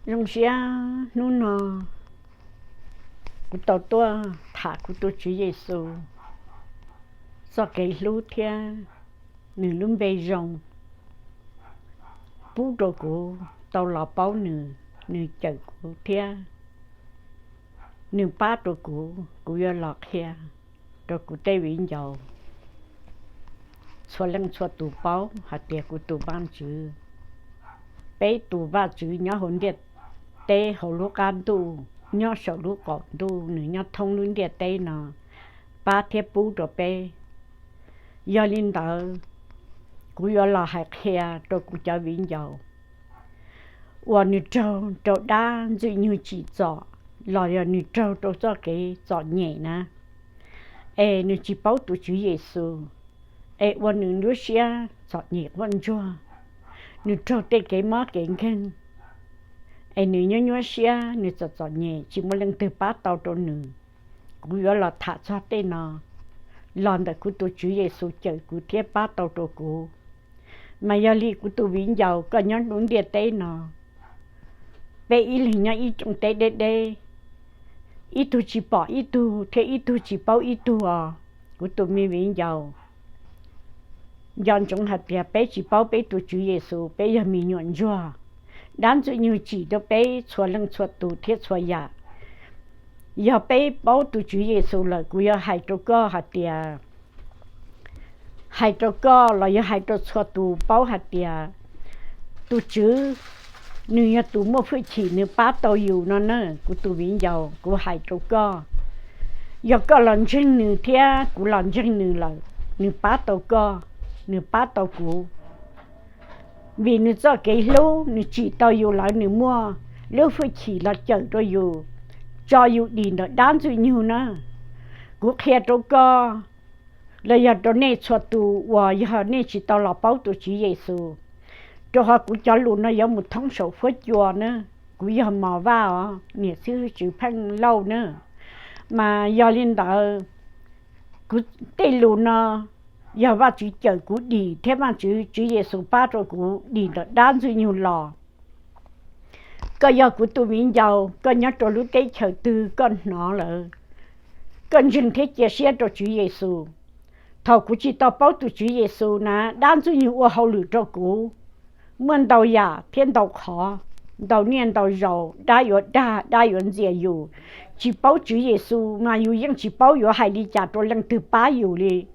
Zoo siab hnub no kuv tau tuaj tham kuv tus Tswv Yexus txoj kev hlub thiab nws lub npe zoo pub rau kuv tau los paub nws, nws cawm kuv thiab nws pab rau kuv, kuv yuav los qhia rau kuv tej viv ncaus txhua leej txhua tus paub hais tias kuv tus Vajtswv, peb tus Vajtswv nyob hauv ntiaj teb hauv lub qab ntuj, nyob saum lub qaum ntuj, nws nyob thoob lub ntiaj teb no pab thiab pub rau peb. Yog li ntawd, kuv yuav los hais qhia rau kuv cov viv ncaus uas nws raug rau dab Ntxwg Nyoog tsim txom los yog nws raug rau txoj kev txom nyem na, es nws tsis paub tus Tswv Yexus, es ua nws lub siab txom nyem quaj ntsuag, nws raug tej kev mob kev nkeeg, es nws nyuaj nyuaj siab, nws txom txom nyem tsis muaj leej twg pab tau rau nws. Kuv yuav los tham txog tej no los ntawm kuv tus Tswv Yexus cawm kuv thiab pab tau rau kuv. Mas yog li kuv tus viv ncaus koj nyob lub ntiaj teb no, peb ib leeg nyob ib rooj teb deb deb, ib tug tsis pom ib tug thiab ib tug tsis paub ib tug os. Kuv tus me viv ncaus, nco ntsoov hais tias peb tsis paub peb tus Tswv Yexus, peb yog me nyuam ntsuag. Dab Ntxwg Nyoog tsim rau peb txhua leej txhua tus thiab txhua yam. Yog peb paub tus Tswv Yexus lawm, kuv yuav hais rau koj hais tias, hais rau koj los yog hais rau txhua tus paub hais tias tus Tswv nws yog tus muaj hwj chim nws pab tau yus no na. Kuv tus viv ncaus, kuv hais rau koj, yog koj los ntseeg nws thiab kuv los ntseeg nws lawm, nws pab tau koj, nws pab tau kuv. Vim nws txoj kev hlub nws tsim tau yus lawm, nws muaj lub hwj chim los cawm rau yus, tso yus dim ntawm dab Ntxwg Nyoog na. Kuv qhia rau koj los yog rau nej txhua tus uas yog nej tsis tau los paub tus Tswv Yexus, rau qhov kuv cov lus no yuav mus thoob saum huab cua na. Kuv yog Mos Vaj os, niam xib hwb Tswv Pheej Lauj na. Mas yog li ntawd, kuv tej lus no yog Vajtswv cawm kuv dim thiab Vajtswv, Tswv Yexus pab rau kuv dim ntawm dab Ntxwg Nyoog los. Koj yog kuv tus viv ncaus, koj nyob rau lub teb chaws twg koj hnov lawm, koj ntseeg thiab cia siab rau Tswv Yexus. Thaum kuv tsis tau paub tus Tswv Yexus na, dab Ntxwg Nyoog ua hauj lwm rau kuv muaj ntau yam thiab ntau qhov, ntau niaj ntau zaus, dab yuav dag, dab yuav ntxias yus. Tsis paub Tswv Yexus mas yus yeej tsis paub yuav hais li cas rau leej twg pab yus li.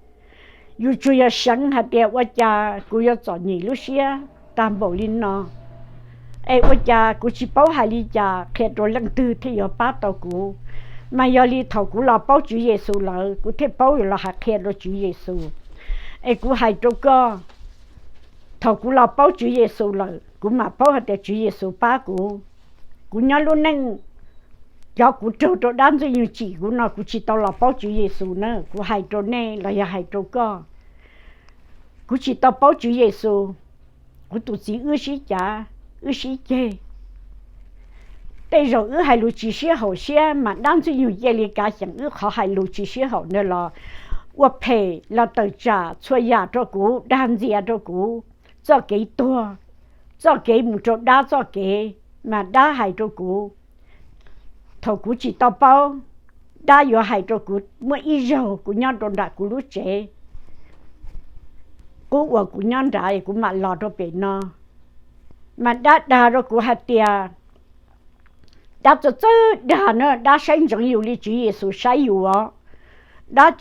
Yus tsuas yog seev hais tias ua cas kuv yuav txom nyem lub siab tag npaum li no, es ua cas kuv tsis paub hais li cas qhia rau leej twg thiaj yuav pab tau kuv. Mas yog li thaum kuv los paub Tswv Yexus lawm, kuv thiaj paub yuav los hais qhia rau Tswv Yexus. Es kuv hais rau koj, thaum kuv los paub Tswv Yexus lawm, kuv mam paub hais tias Tswv Yexus pab kuv. Kuv nyob lub neej, cov kuv raug rau dab Ntxwg Nyoog tsim kuv no, kuv tsis tau los paub Tswv Yexus na. Kuv hais rau nej los yog hais rau koj, kuv tsis tau paub Tswv Yexus, kuv tus txiv wb sib cav, wb sib ceg. Tej zaum wb hais lus tsis sib haum siab mas dab Ntxwg Nyoog cia li kav xyeem wb qhov hais lus tsis sib haum ntawd los ua phem los tawm tsam txhua yam rau kuv, dag ntxias rau kuv, txoj kev tuag, txoj kev mus rau dab txoj kev, mas dab hais rau kuv. Thaum kuv tsis tau paub, dab yuav hais rau kuv. Muaj ib zaug kuv nyob rau nram kuv lub tsev, qub uas kuv nyob nrad kuv mam los rau pem no, mas dab dag rau kuv hais tias, dab txawj txawj dag na, dab saib ntsoov yus li Tswv Yexus saib yus os. Dab,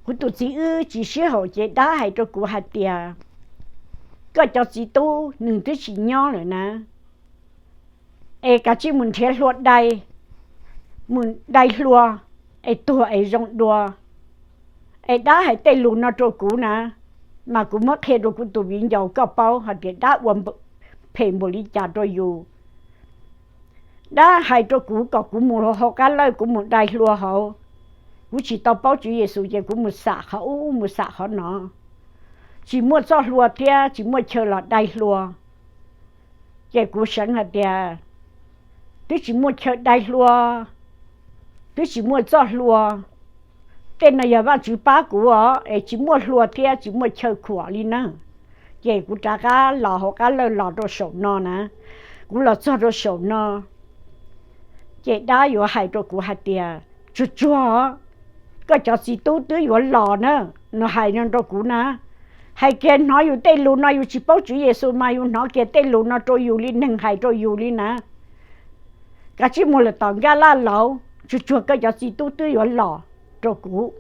kuv tus txiv wb tsis sib haum ces dab hais rau kuv hais tias, koj cov txiv tub nws twb tsis nyob lawm na, es kav tsij mus nrhiav hlua dai, mus dai hlua es tuag es zoo dua. Es dab hais tej lus no rau kuv na, mas kuv muab qhia rau kuv tus viv ncaus koj paub hais tias dab ua phem npaum li cas rau yus. Dab hais rau kuv kom kuv mus hauv qab lawj, kuv mus dai hlua hauv. Kuv tsis tau paub Tswv Yexus ces kuv mus xam qhov ub mus xam qhov no, tsis muaj txoj hlua thiab tsis muaj chaw los dai hlua. Ces kuv seev hais tias, twb tsis muaj chaw dai hlua, twb tsis muaj txoj hlua, tej no yog Vajtswv pab kuv os, es tsis muaj hlua thiab tsis muaj chaw khuam li na. Ces kuv rov qab los hauv qab lawj los rau saum no na, kuv los txog rau saum no, ces dab yuav hais rau kuv hais tias, Tsuag tsuag, koj cov txiv tub twb yuav los na. Nws hais no rau kuv na, hais kiag hnov yus tej lus no, yus tsis paub Tswv Yexus mas yus hnov kiag tej lus no rau yus li neeg hais rau yus li na. Kav tsij mus lawm tom Nkaj Laj Lauv, tsuag tsuag koj cov txiv tub twb yuav los, rau kuv.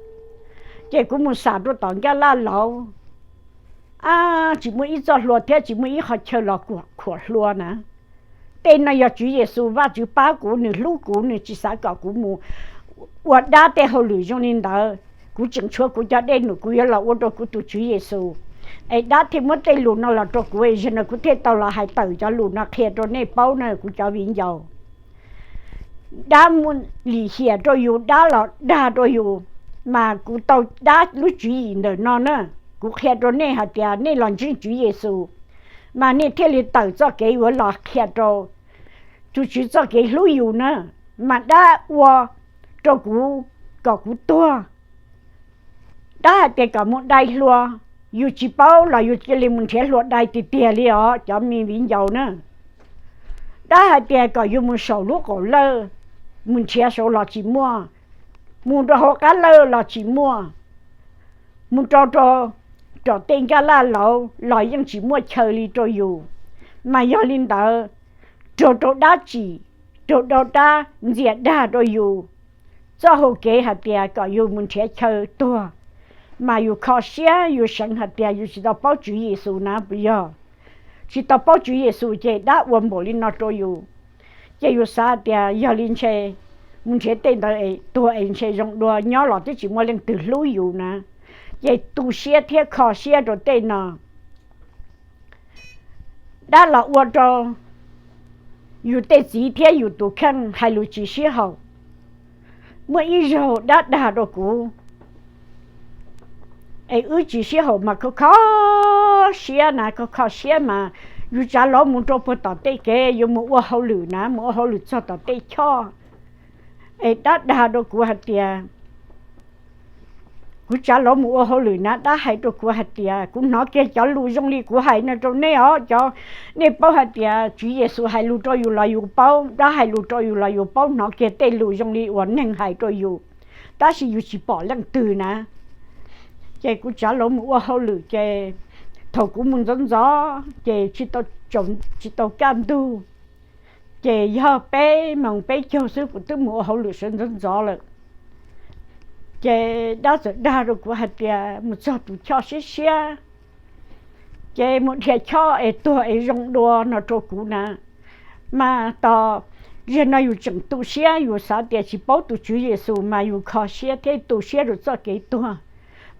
Ces kuv mus xam rau tom Nkaj Laj Lauv, ab, tsis muaj ib txoj hlua thiab tsis muaj ib qhov chaw los khuam hlua na. Tej no yog Tswv Yexus Vajtswv pab kuv, nws hlub kuv, nws tsis xav kom kuv mus ua dab tej hauj lwm zoo li ntawd. Kuv tseem tshuav kuv cov dej num kuv yuav los ua rau kuv tus Tswv Yexus, es dab thiaj muab tej lus no los rau kuv, es zaum no kuv thiaj tau los hais tawm cov lus no qhia rau nej paub na kuv cov viv ncaus. Dab muaj lim hiam rau yus, dab los dag rau yus, mas kuv tau dab lub tswv yim ntawm no na. Kuv qhia rau nej hais tias nej los ntseeg Tswv Yexus, mas nej thiaj li tawm txoj kev yuav los qhia rau tus Tswv txoj kev hlub yus na. Mas dab ua rau kuv kom kuv tuag. Dab hais tias kom mus dai hlua, yus tsis paub los yus cia li mus nrhiav hlua dai tiag tiag li os cov me viv ncaus na. Dab hais tias kom yus mus saum lub qaum lawj, mus nrhiav saud los tsis muaj, mus rau hauv qab lawj los tsis muaj, mus rau rau tom tej Nkaj Laj Lauv los yeej tsis muaj chaw li rau yus. Mas yog li ntawd, raug rau dab tsim, raug rau dab ntxias dag rau yus txoj hau kev hais tias kom yus mus nrhiav chaw tuag, mas yus kho siab yus seev hais tias yus tsis tau paub Tswv Yexus na puas yog? Tsis tau paub Tswv Yexus ces dab ua npaum li no rau yus, ces yus xav hais tias yog li ntshe mus nrhiav tej ntawd es tuag es ntshe zoo dua, nyob los twb tsis muaj leej twg hlub yus na. Ces tu siab thiab kho siab rau tej no. Dab los ua rau yus tej txiv thiab yus tus kheej hais lus tsis sib haum. Muaj ib zaug dab dag rau kuv, es wb tsis sib haum mas kho kho siab na, kho kho siab mas yus tsav lov mus rau puag tom tej kev yuav mus ua hauj lwm na, mus ua hauj lwm txog tom tej choj. Es dab dag rau kuv hais tias, kuv tsav lov mus ua hauj lwm na, dab hais rau kuv hais tias, kuv hnov kiag cov lus zoo li kuv hais no rau nej os, cov, nej paub hais tias Tswv Yexus hais lus rau yus los yus paub, dab hais lus rau yus los yus paub, hnov kiag tej lus zoo li uas neeg hais rau yus, tab sis yus tsis pom leej twg na. Ces kuv tsav lov mus ua hauj lwm ces thaum kuv mus ntxov ntxov ces tsis tau kaj ntug, ces yog peb moos peb caug xwb kuv twb mus ua hauj lwm sawv ntxov ntxov lawm. Ces dab txawm dag rau kuv hais tias mus txog tus choj siab siab, ces mus dhia choj es tuag es zoo dua no rau kuv na. Mas tos, zaum no yus tseem tu siab, yus xav tias tsis paub tus Tswv Yexus mas yus kho siab thiab tu siab rau txoj kev tuag,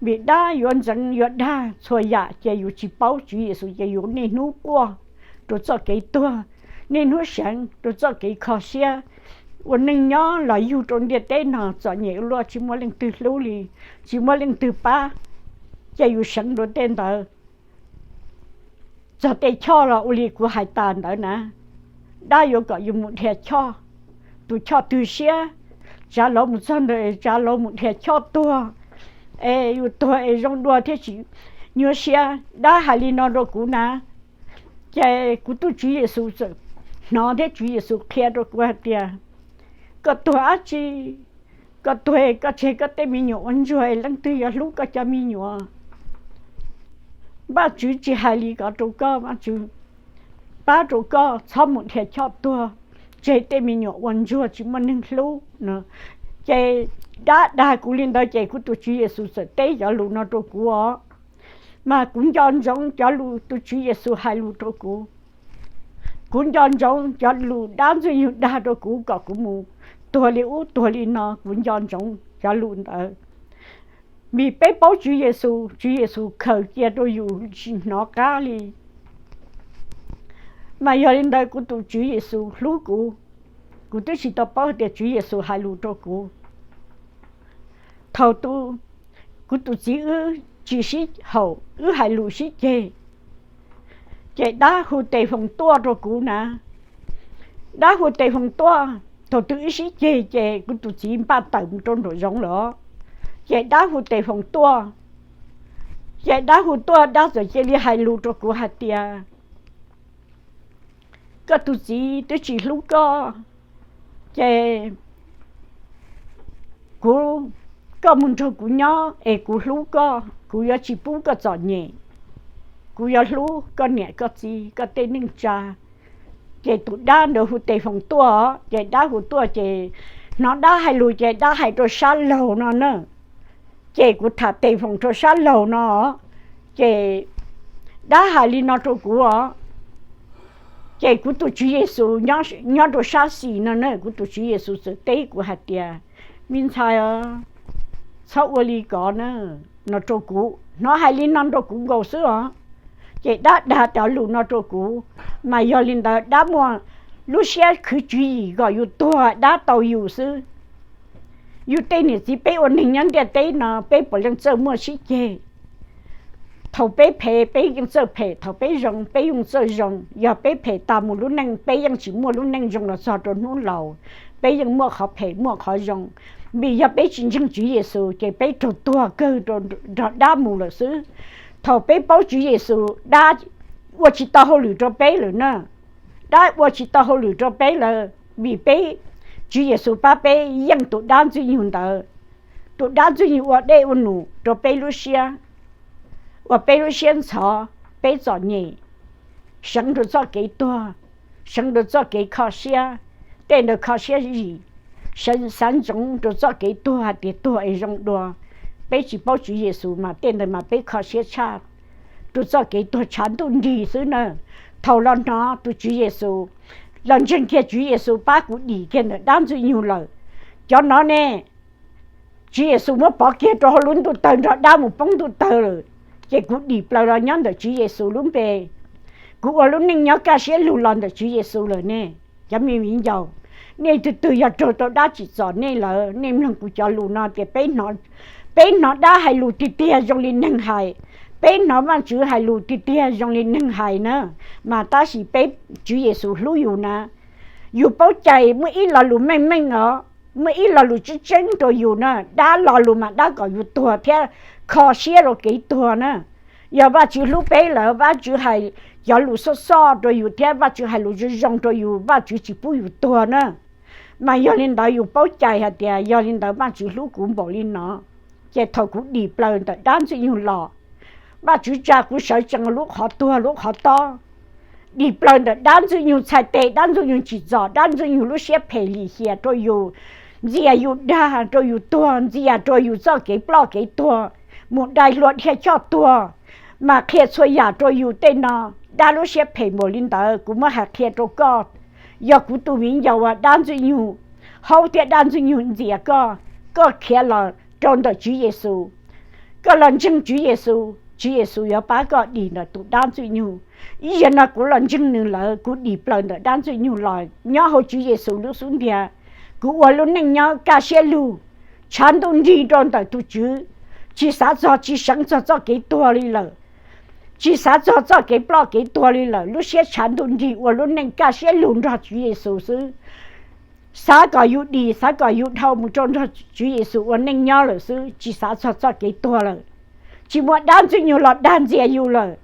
vim dab yuav ntxeev yuav dag txhua yam ces yus tsis paub Tswv Yexus ces yus niaj hnub quaj rau txoj kev tuag, niaj hnub seev rau txoj kev kho siab. Ua neej nyob los yug rau ntiaj teb no txom nyem luaj tsis muaj leej twg hlub li, tsis muaj leej twg pab, ces yus seev rau tej ntawd. Txog tej choj los ua li kuv hais tas ntawd na, dab yuav kom yus mus dhia choj, tus choj twg siab, tsav lov mus txog ntawd tsav lov mus dhia choj tuag, es yus tuag es zoo dua thiab tsis nyuaj siab, dab hais li no rau kuv na. Ces kuv tus Tswv Yexus txawm hnov thiab Tswv Yexus qhia rau kuv hais tias, koj tuag dab tsi? Koj tuag koj tseg koj tej me nyuam ua ntsuag es leej twg yuav hlub koj cov me nyuam? Vajtswv tsis hais li ko rau koj, Vajtswv pab rau koj txhob mus dhia choj tuag, tseg tej me nyuam ua ntsuag tsis muaj neeg hlub no. Ces dab dag kuv li ntawd ces kuv tus Tswv Yexus txawm teb cov lus no rau kuv os. Mas kuv nco ntsoov cov lus tus Tswv Yexus hais lus rau kuv. Kuv nco ntsoov cov lus dab ntxwg nyoog dag rau kuv kom kuv mus tuag li ub tuag li no, kuv nco ntsoov cov lus ntawd. Vim peb paub Tswv Yexus, Tswv Yexus khaws cia rau yus tsis hnov qab li. Mas yog li ntawd kuv tus Tswv Yexus hlub kuv, kuv twb tsis tau paub tias Tswv Yexus hais lus rau kuv. Thaum kuv tus txiv wb tsis sib haum, wb hais lus sib ceg, ces dab hu tes foos tuaj rau kuv na. Dab hu tes foos tuaj, thaum twg wb sib ceg ces kuv tus txiv npaj tawm mus rau nraum zoov lawm, ces dab hu tes foos tuaj. Ces dab hu tuaj dab txawm cia li hais lus rau kuv hais tias, koj tus txiv twb tsis hlub koj, ces kuv, koj mus nrog kuv nyob es kuv hlub koj, kuv yuav tsis pub koj txom nyem, kuv yuav hlub koj niam koj txiv koj tej neej tsa. Ces tus dab ntawd hu tes foom tuaj, ces dab hu tuaj ces hnov dab hais lus ces dab hais rau sab laug no na. Ces kuv tham tes foom rau sab laug no, ces dab hais li no rau kuv os. Ces kuv tus Tswv Yexus nyob rau sab xis no na, kuv tus Tswv Yexus txawm teb kuv hais tias, me ntxhais, txhob ua li ko na, no rau kuv. Hnov hais li no rau kuv nkaus xwb os. Ces dab dag cov lus no rau kuv, mas yog li ntawd dab muaj lub siab khwv tswv yim kom yus tuag dab tau yus xwb. Yus tej niam txiv peb ua neeg nyob ntiaj teb no peb puav leej txawj muaj sib ceg. Thaum peb phem peb yeej txawj phem, thaum peb zoo peb yeej txawj zoo. Yog peb phem tas mus lub neej peb yeej tsis muaj lub neej zoo los txog rau hnub laus, peb yeej muaj qhov phem muaj qhov zoo. Vim yog peb tsis ntseeg Tswv Yexus ces peb raug tuag kawg nrog dab mus lawm xwb. Thaum peb paub Tswv Yexus dab ua tsis tau hauj lwm rau peb lawm na. Dab ua tsis tau hauj lwm rau peb lawm vim peb, Tswv Yexus pab peb yeej tus dab Ntxwg Nyoog ntawd. Tus dab Ntxwg Nyoog ua dej ua num rau peb lub siab, uas peb lub siab ntxhov, peb txom nyem, seev rau txoj kev tuag, seev rau txoj kev kho siab, tej ntawd kho siab zim, xav ntsoov rau txoj kev tuag hais tias tuag es zoo dua. Peb tsis paub Tswv Yexus mas tej ntawd mas peb kho siab tshaj rau txoj kev tuag tshav ntuj nrig xwb na. Thaum los hnov tus Tswv Yexus, los ntseeg kiag Tswv Yexus pab kuv dim kiag ntawm dab Ntxwg Nyoog lawm. Cov no ne, Tswv Yexus muab pov kiag rau hauv lub ntuj tawg nrog dab mus poob ntuj tawg lawm, ces kuv dim plaws los nyob ntawm Tswv Yexus lub npe. Kuv ua lub neej nyob kaj siab lug los ntawm Tswv Yexus lawm ne. Cov me viv ncaus, nej twg twg yog raug tau dab tsim txom nej lawm, nej mloog kuv cov lus no tias peb hnov dab hais lus tiag tiag zoo li neeg hais, peb hnov Vajtswv hais lus tiag tiag zoo li neeg hais na, mas tab sis peb, Tswv Yexus hlub yus na. Yus paub cai muaj ib lo lus meej meej os, muaj ib lo lus tseeb tseeb rau yus na, dab lo lus mas dab kom yus tuag thiab kho siab rau kev tuag na. Yog Vajtswv hlub peb lawm, Vajtswv hais cov lus soj soj rau yus thiab Vajtswv hais lus zoo zoo rau yus, Vajtswv tsis pub yus tuag na. Mas yog li ntawd yus paub cai hais tias yog li ntawd Vajtswv hlub kuv npaum li no. Ces thaum kuv dim plaws ntawm dab Ntxwg Nyoog los, Vajtswv tsa kuv sawv tsees lub qhov tuag lub qhov tob, dim plaws ntawm dab Ntxwg Nyoog txhais tes, dab Ntxwg Nyoog tsim txom, dab Ntxwg Nyoog lub siab phem lim hiam rau yus, ntxias yus dag rau yus tuag, ntxias rau yus txoj kev ploj kev tuag, mus dai hlua dhia choj tuag, mas qhia txhua yam rau yus tej no. Dab lub siab phem npaum li ntawd kuv muab hais qhia rau koj. Yog kuv tus viv ncaus uas dab Ntxwg Nyoog haub thiab dab Ntxwg Nyoog ntxias koj, koj khiav los rau ntawm Tswv Yexus, koj los ntseeg Tswv Yexus, Tswv Yexus yuav pab koj dim ntawm tus dab Ntxwg Nyoog. Ib zaug no kuv los ntseeg nws lawm, kuv dim plaws ntawm dab Ntxwg Nyoog los nyob hauv Tswv Yexus lub xub ntiag. Kuv ua lub neej nyob kaj siab lug, tshav ntuj nrig rau ntawm tus Tswv, tsis xav txog tsis seev txog txoj kev tuag li lawm, tsis xav txog txoj kev ploj kev tuag li lawm, lub siab tshav ntuj nrig ua lub neej kaj siab lug nrog Tswv Yexus xwb. Xav kom yus dim, xav kom yus dhau mus rau nrog Tswv Yexus ua neej nyob lawm xwb, tsis xav txog txoj kev tuag lawm. Tsis muaj dab Ntxwg Nyoog los dag ntxias yus lawm,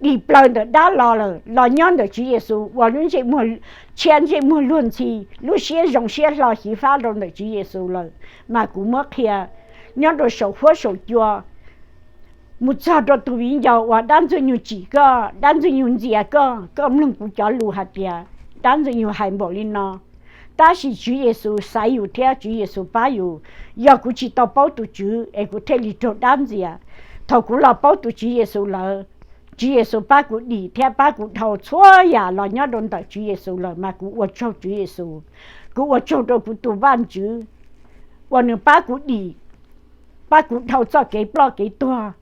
dim plaws ntawm dab los lawm, los nyob ntawm Tswv Yexus ua lub ntsej muag, tshiab ntsej muag luag ntxhi, lub siab zoo siab hlo xyiv fab rau ntawm Tswv Yexus lawm. Mas kuv muab qhia nyob rau saum huab saum cua mus txog rau tus viv ncaus uas dab Ntxwg Nyoog tsim koj, dab Ntxwg Nyoog ntxias koj, koj mloog kuv cov lus hais tias dab Ntxwg Nyoog hais npaum li no. Tab sis Tswv Yexus xaiv yus thiab Tswv Yexus pab yus. Yog kuv tsis tau paub tus Tswv es kuv thiaj li raug dab ntxias. Thaum kuv los paub tus Tswv Yexus lawm, Tswv Yexus pab kuv dim thiab pab kuv dhau txhua yam los nyob rau ntawm Tswv Yexus lawm, mas kuv ua tsaug Tswv Yexus. Kuv ua tsaug rau kuv tus Vajtswv uas nws pab kuv dim, pab kuv dhau txoj kev ploj kev tuag.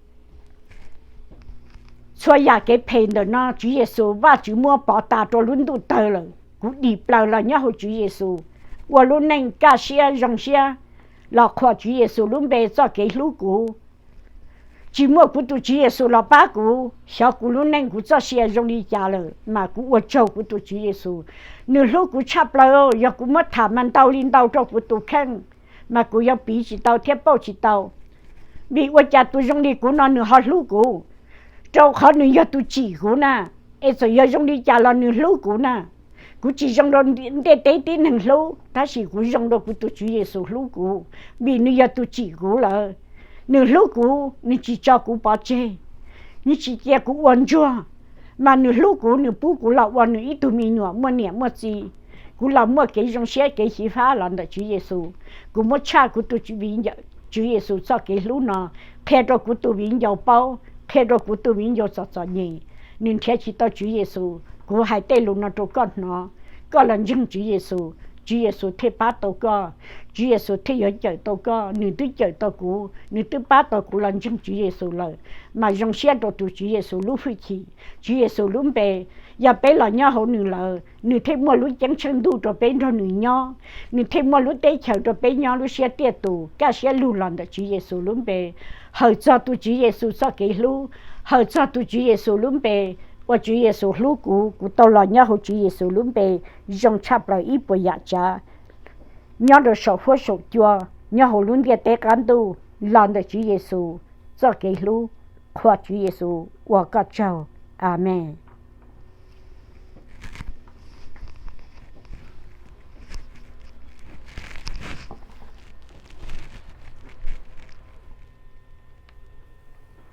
Txhua yam kev phem ntawm no Tswv Yexus Vajtswv muab pov tas rau lub ntuj tawg lawm. Kuv dim plaws los nyob hauv Tswv Yexus, ua lub neej kaj siab zoo siab los qhuas Tswv Yexus lub npe txoj kev hlub kuv. Tsis muaj kuv tus Tswv Yexus los pab kuv, xyov kuv lub neej kuv txoj sia zoo li cas lawm, mas kuv ua tsaug kuv tus Tswv Yexus. Nws hlub kuv tshaj plaws, yog kuv muab tham mas ntau li ntau rau kuv tus kheej, mas kuv yuav piv tsis tau thiab pauj tsis tau. Vim ua cas tus zoo li kuv no nws ho hlub kuv? Rau qhov nws yog tus tsim kuv na. Es txawm yog zoo li cas los nws hlub kuv na. Kuv tsis zoo rau ntiaj teb tib neeg hlub, tab sis kuv zoo rau kuv tus Tswv Yexus hlub kuv, vim nws yog tus tsim kuv lawm. Nws hlub kuv, nws tsis tso kuv pov tseg, nws tsis cia kuv ua ntsuag, mas nws hlub kuv, nws pub kuv los ua nws ib tug me nyuam muaj niam muaj txiv. Kuv los muaj kev zoo siab kev xyiv fab los ntawm Tswv Yexus. Kuv muab tshaj kuv tus Tswv Yexus txoj kev hlub no qhia rau kuv tus viv ncaus paub, qhia rau kuv tus viv ncaus txom txom nyem. Nws nrhiav tsis tau Tswv Yexus. Kuv hais tej lus no rau koj hnov, koj los ntseeg Tswv Yexus, Tswv Yexus thiaj pab tau koj, Tswv Yexus thiaj yuav cawm tau koj. Nws twb cawm tau kuv, nws twb pab tau kuv los ntseeg Tswv Yexus lawm, mas zoo siab rau tus Tswv Yexus lub hwj chim, Tswv Yexus lub npe. Yog peb los nyob hauv nws lawm, nws thiaj muaj lub ceeb tsheej ntuj rau peb nrog nws nyob, nws thiaj muaj lub teb chaws rau peb nyob lub siab tiaj tus kaj siab lug los ntawm Tswv Yexus lub npe. Hawm txog tus Tswv Yexus txoj kev hlub, hawm txog tus Tswv Yexus lub npe, uas Tswv Yexus hlub kuv, kuv tau los nyob hauv Tswv Yexus lub npe zoo tshaj plaws ib puas yam tsav nyob rau saum huab saum cua, nyob hauv lub ntiaj teb qab ntuj los ntawm Tswv Yexus txoj kev hlub. Qhuas Tswv Yexus ua koj tsaug. Amees.